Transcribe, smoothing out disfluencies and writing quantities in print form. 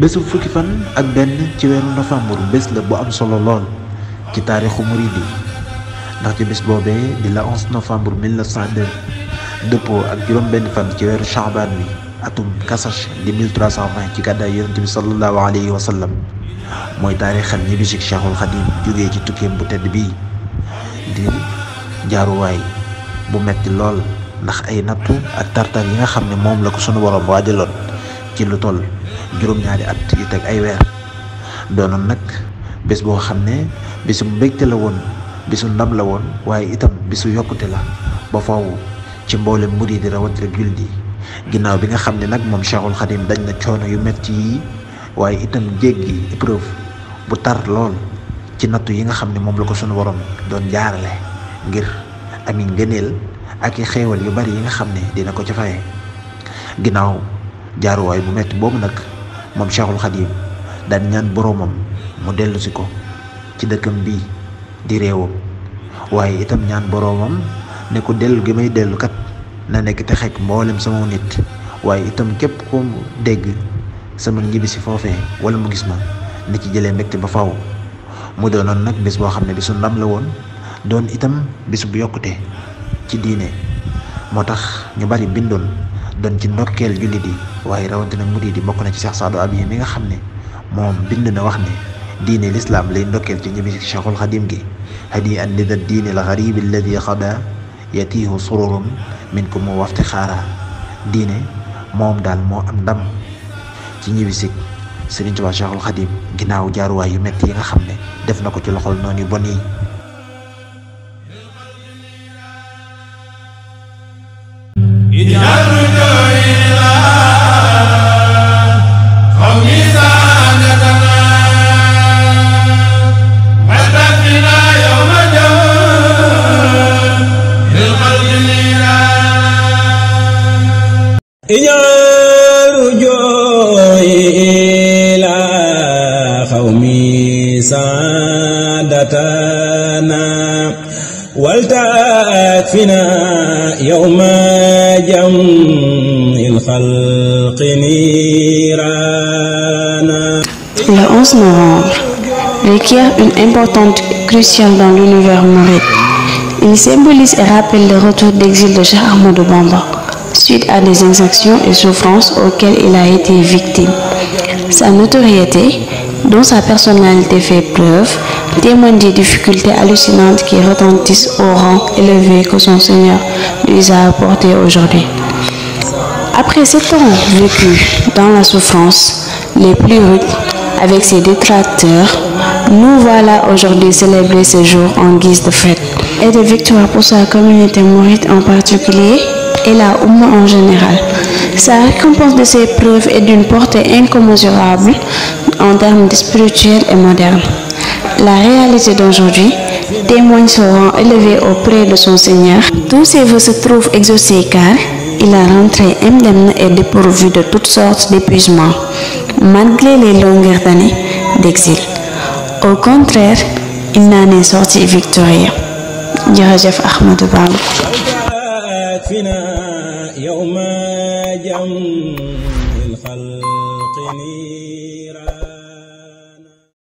bésu fukki fan ak benn ci weeru novembre bés la bu am solo lool ci taarixu muridi ndax ci bés boobee di la 11 novembre 1902 dëppoo ak juróom benn fan ci weeru Chaabaan wi atum kasach di 1320 ci gàddaay yonent bi sallallahu alayhi wa sallam mooy taarixal ñibbisi Cheikhul Khadim jógee ci tukkeem bu tedd bii di jaaruwaay bu metti lool ndax ay nattu ak tartar yi nga xam ne moom la ko sunu borom waajaloon ci lu toll juróom-ñaari at yu teg ay weer doonoon nag bés boo xam ne bisu mbégte la woon bisu ndam la woon waaye itam bisu yokkute la ba faw ci mboolem murid yi rawatina jullit yi ginnaaw bi nga xam ne nag moom Cheikhul Khadim dañ na coono yu metti yi waaye itam jéggi épreuve bu tar lool ci nattu yi nga xam ne moom la ko sunu borom doon jaarale ngir ami ngëneel ak i xéewal yu bari yi nga xam ne dina ko ca faye ginnaaw jaaruwaay bu metti boobu nag moom Cheikhul Khadim daan ñaan boroomam mu dellusi ko ci dëkkam bii di réewam waaye itam ñaan boroomam ne ko dellu gi may dellu kat na nekk te xekk mboolem sama nit waaye itam képp ko dégg sama ñibbisi foofee wala mu gis ma ni ci jëlee mbégte ba faw mu doonoon nag bés boo xam ne bisu ndam la woon doon itam bisu bu yokkute ci diine moo tax ñu bari bindoon doon ci ndokkeel jullit yi waaye rawatina murid yi bokk na ci Cheikh Saadu Abi mi nga xam ne moom bind na wax ne diine lislaam lay ndokkeel ci ñibbisi Cheikhul Khadim gi hadi an lida diine al gharib alladi xada yatiihu sururun minkum wafti xaara diine moom daal moo am ndam ci ñibbisi Sëriñ Tuubaa Cheikhul Khadim ginnaaw jaaruwaay yu metti yi nga xam ne def na ko ci loxol noonu yu bon yi iñaaru jooy ila xawmi saadatana waltakfina yawma jam'il xalqi niirana. Le 11 novembre requiert une importante cruciale dans l'univers mouride. Il symbolise et rappelle le retour d'exil de Cheikh Ahmadou Bamba suite à des exactions et souffrances auxquelles il a été victime. Sa notoriété, dont sa personnalité fait preuve, témoigne des difficultés hallucinantes qui retentissent au rang élevé que son Seigneur lui a apporté aujourd'hui. Après 7 ans vécus dans la souffrance les plus rudes avec ses détracteurs, nous voilà aujourd'hui célébrer ce jour en guise de fête et de victoire pour sa communauté mouride en particulier et la Oumma en général. Sa récompense de ses preuves est d'une portée incommensurable en termes spirituels et modernes. La réalité d'aujourd'hui témoigne son rang élevé auprès de son Seigneur. Tous ses vœux se trouvent exaucés car il a rentré indemne et dépourvu de toutes sortes d'épuisements, malgré les longueurs d'années d'exil. Au contraire, il n'en est sorti victorieux. Jërëjëf Ahmadou Bamba. يوم جمع الخلق نيرا